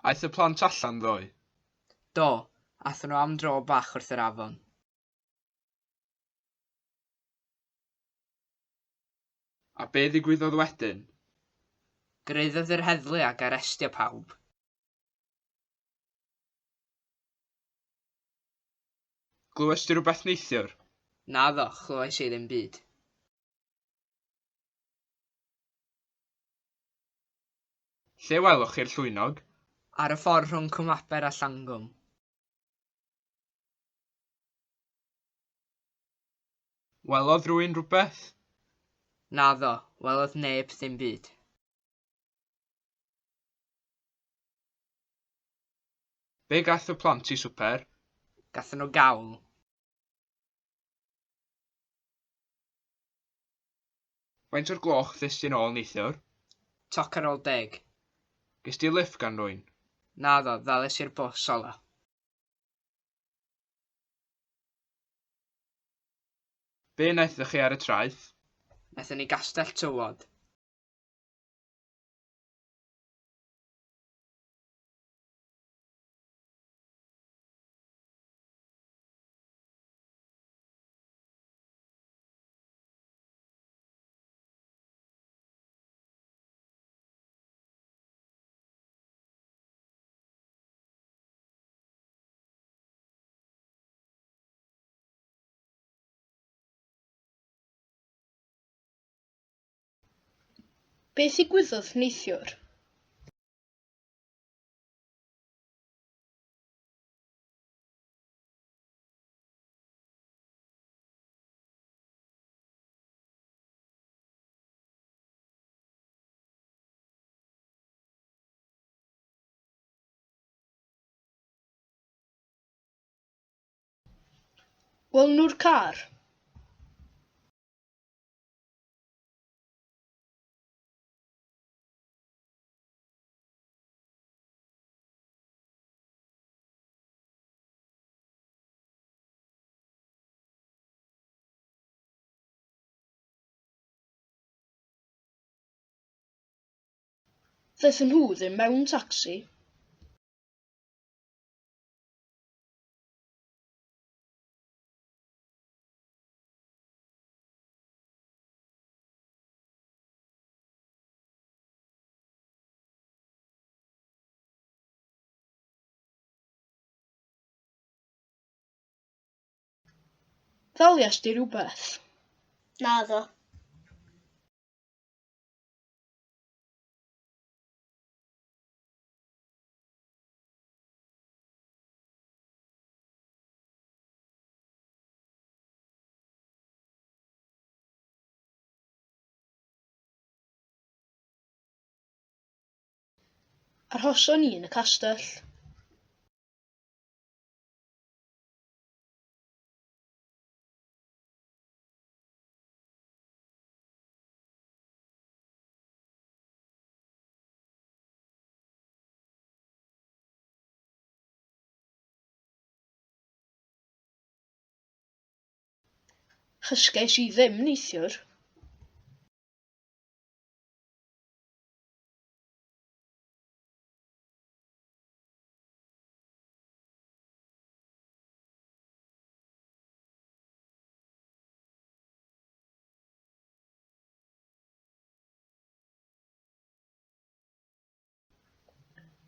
Aeth y plant allan ddoe? Do, aethon nhw am dro bach wrth yr afon. A be ddigwyddodd wedyn? Gyrhaeddodd yr heddlu ac arestio pawb. Glywest ti rywbeth neithiwr? Naddo, chlywais i ddim byd. Lle welwch chi'r llwynog? Ar y ffordd rhwng Cwm Aber a Llangwm. Welodd rhywun rywbeth? Naddo, welodd neb ddim byd. Be gath y plant i swper? Gathon nhw gawl. Faint o'r gloch ddest ti nôl neithiwr? Toc ar ôl 10. Ges di lift gan rywun? Naddo, ddales i'r bws ola. Be wnaethoch chi ar y traeth? Wnaethon ni gastell tywod. Beth ddigwyddodd neithiwr? Welon nhw'r car? Ddaethon nhw ddim mewn tacsi. Ddaliast di rywbeth? Naddo. Arhoson ni yn y castell. Chysges i ddim neithiwr.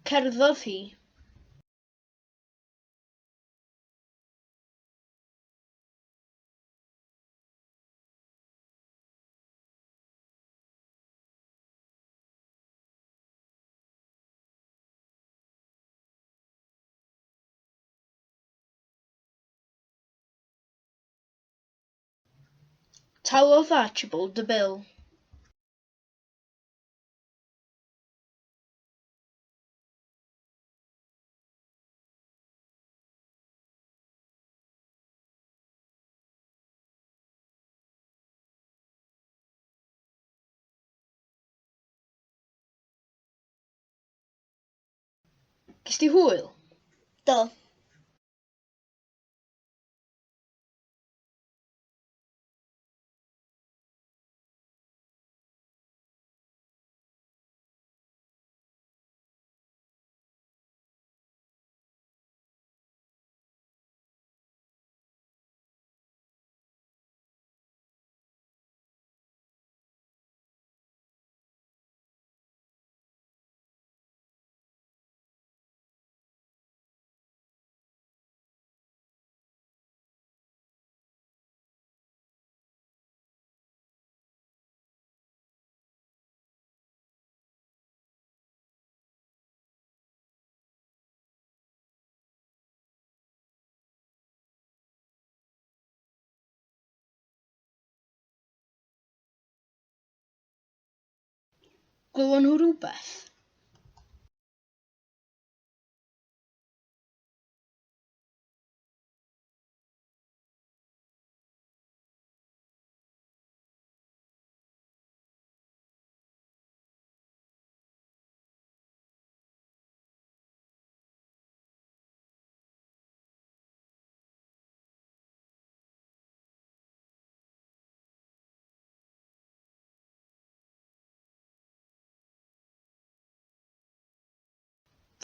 Cerddodd hi. Talodd Archibald y bil. Ges di hwyl? Do. Glywon nhw rywbeth?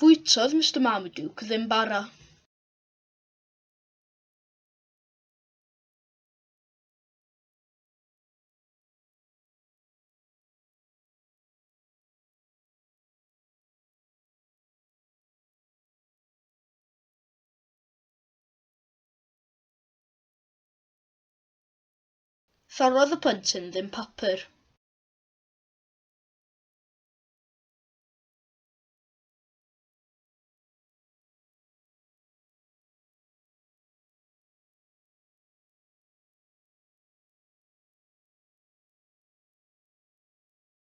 Fwytodd Mr Marmaduke ddim bara. Thorrodd y plentyn ddim papur.